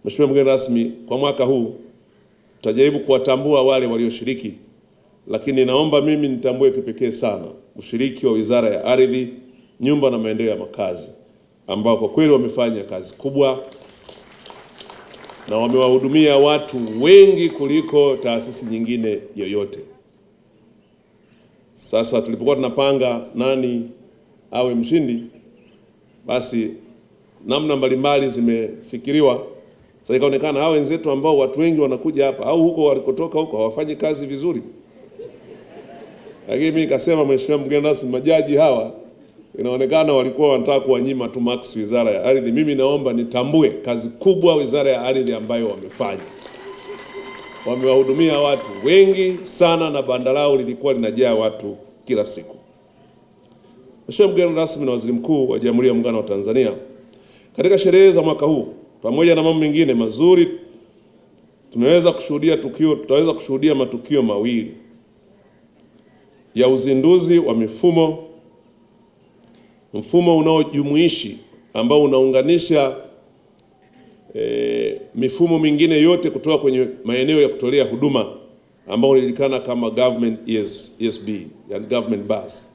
Mheshimiwa mgeni rasmi, kwa mwaka huu tutajaribu kuwatambua wale walioshiriki, lakini naomba mimi nitambue kipekee sana ushiriki wa Wizara ya Ardhi, Nyumba na Maendeleo ya Makazi, ambao kwa kweli wamefanya kazi kubwa na wamewahudumia watu wengi kuliko taasisi nyingine yoyote. Sasa tulipokuwa tunapanga nani awe mshindi, basi namna mbalimbali zimefikiriwa. Sasa ikaonekana hao wenzetu ambao watu wengi wanakuja hapa au huko walikotoka huko hawafanyi kazi vizuri. Lakini mimi nikasema, Mheshimiwa mgeni rasmi, majaji hawa inaonekana walikuwa wanataka kuwanyima tu max Wizara ya Ardhi. Mimi naomba nitambue kazi kubwa Wizara ya Ardhi ambayo wamefanya. Wamewahudumia watu wengi sana na banda lao lilikuwa linajaa watu kila siku. Mheshimiwa mgeni rasmi na Waziri Mkuu wa Jamhuri ya Muungano wa Tanzania, katika sherehe za mwaka huu pamoja na mambo mengine mazuri tutaweza kushuhudia matukio mawili ya uzinduzi wa mfumo unaojumuishi ambao unaunganisha mifumo mingine yote kutoka kwenye maeneo ya kutolea huduma ambao unajulikana kama Government ESB, yani Government Bus.